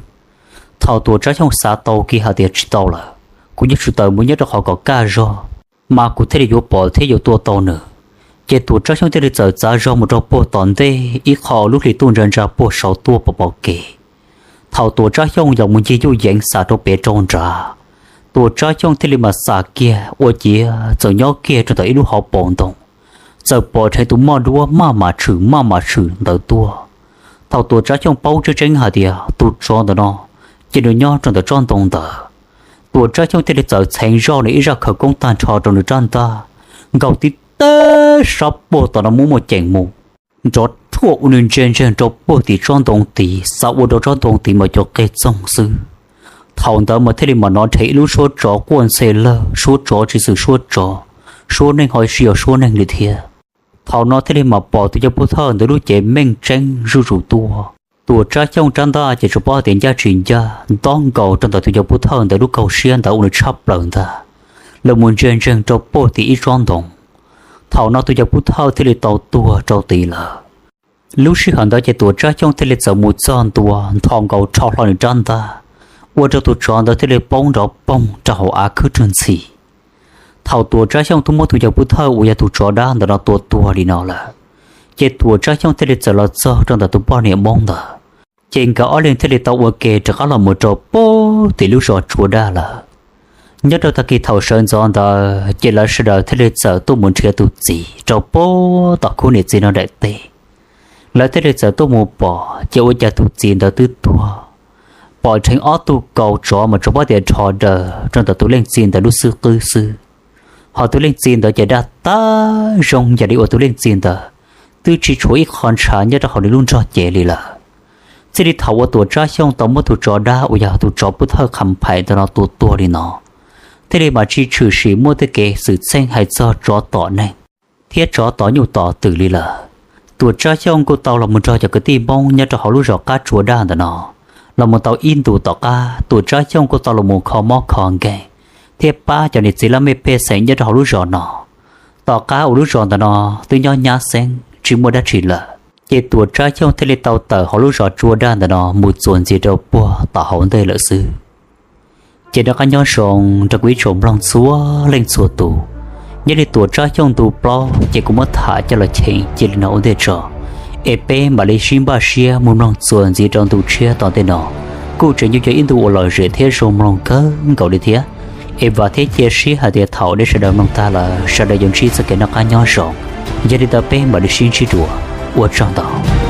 Thaum Tuam Tsab Xyooj xav tau kiag hais tias tsis tau lawm, kuv nyob tsum tawm mus nyob rau qhov kom kaj zog, mas kuv thiaj li yuav pom thiab yuav tua tau nws. Ces Tuam Tsab Xyooj thiaj li txawm txav zog mus rau puag tom ntej ib qho lub hli tuaj ntsa ntsa puag saud tuaj pov pov kev. Thaum Tuam Tsab Xyooj yog mus ncig yuj yeev xam rau pem rau nrad, Tuam Tsab Xyooj thiaj li mam xam kiag ua ciav txawm nyob kiag rau ntawm ib lub hauv paus ntoo, txawm pom dheev tus moj duab maj mam tshwm maj mam tshwm ntawd tuaj. Thaum Tuam Tsab Xyooj paub tseeb tseeb hais tias tus tsov ntawm no ces nws nyob rau ntawm tsob ntoo ntawd, Tuam Tsab Xyooj thiaj li txawm txheev zoj nws ib zaj khawv koob tag nrho rau nws rab ntaj, nkaug tib tawg sab puag tom no muaj muaj ceem mus, nrov rhuaj ua nws ntse ntseeg rau puag tim tsob ntoo tid, xav ua rau tsob ntoo tid mas cov qe txoog xwb. Thaum ntawd mas thiaj li mam hnov dheev ib lub suab tsov quaj ntxhe lawg, suab tsov tsis xwm suab tsov, suab neeg ho tsis yog suab neeg li thiab. Thaum no thiaj li mam pom tus yawg pov thawj ntawd lub cev meej tseeb zuj zus tuaj. Tuam Tsab Xyooj rab ntaj ces tsuas paub tias ncaj tsis ncaj nto nkaus rau ntawm tus yawg pov thawj ntawd lub kaug siab ntawd ua nws tshaj plaws ntag, los mus ntse ntseeg rau puag tim ib tsob ntoo. Thaum no tus yawg pov thawj thiaj li tau tuag rau tid lawm. Lub sij hawm ntawd ces Tuam Tsab Xyooj thiaj li txawm mus txog ntua nthos nkaus rho hlo nws rab ntaj, ua rau tus tsov ntawd thiaj li poob nrov poog rau hauv av khwb rwg ntxhi. Thaum Tuam Tsab Xyooj twb muab tus yawg pov thawj uas yog tus tsov dab ntawm no tua tuag li no lawm, ces Tuam Tsab Xyooj thiaj li txawm los txog rau ntawm tus poj niam Hmoob ntawd, ces nkawd ob leeg thiaj li tau ua ke rov qab los mus rau puag tim lub zos Tsua Daj lawm. Nyob rau tag kis thaum sawv ntxov ntawd ces lawv sawv daws thiaj li txawm tuaj mus nrhiav tus txiv rau puag tom khub niam txiv no daim teb. Lawv thiaj li txawm tuaj mus pom ces ua cas tus txiv ntawd twb tuag, pom dheev ob tug kaus tsov mas tsuas paub tias rho daws rau ntawm tus leej txiv ntawd lub xub qwb xwb. Ho tus leej txiv ntawd ces daj tag zoo yam li uas tus leej txiv ntawd twb tsis tshuav ib qho ntshav nyob rau hauv nws lub nrog cev li lawm. Txij li thaum uas Tuam Tsab Xyooj tau muab tus tsov dab uas yog tus tsov pov thawj Qhas Phais ntawm no tua tuag li no, thiaj li mam tsis tshwm sim muaj tej kev xwm txheej hais txog tsov tom neeg thiab tsov tom nyuj tom twm li lawm. Tuam Tsab Xyooj kuj tau los mus nrog cov kwv tij Hmoob nyob rau hauv lub zos qab Tsua Daj ntawm no los mus tau ib ntus tom qab, Tuam Tsab Xyooj kuj tau los mus kho mob kho nkeeg thiab pab cov niam txiv laj mej pej xeem nyob rau hauv lub zos no. Tom qab uas lub zos ntawm no twb nyob nyab xeeb tsis muaj dab tsi lawm, ces Tuam Tsab Xyooj thiaj li tau tawm hauv lub zos Tsua Daj ntawm no mus txuas ntxiv rau puag tom hauv ntej lawm xwb. Ces noj qab nyob zoo rau kuv ib tsoom mloog txhua leej txhua tus. Nyob li Tuam Tsab Xyooj ntu plaub ces kuv muab tham coj los cheem cia li no ua ntej tso, es peb mam li sib npaj siab mus mloog txuas ntxiv rau ntu tshiab tom ntej no. Kuj tseem yuav yog ib ntu uas lom zem thiab zoo mloog kawg nkaus li thiab. Es vam thiab cia siab hais tias thaum nej sawv daws mloog tag lawm sawv daws yuav ntsib txoj kev noj qab nyob zoo. Yog li ntawd peb mam li sib ntsib dua, ua tsaug ntau.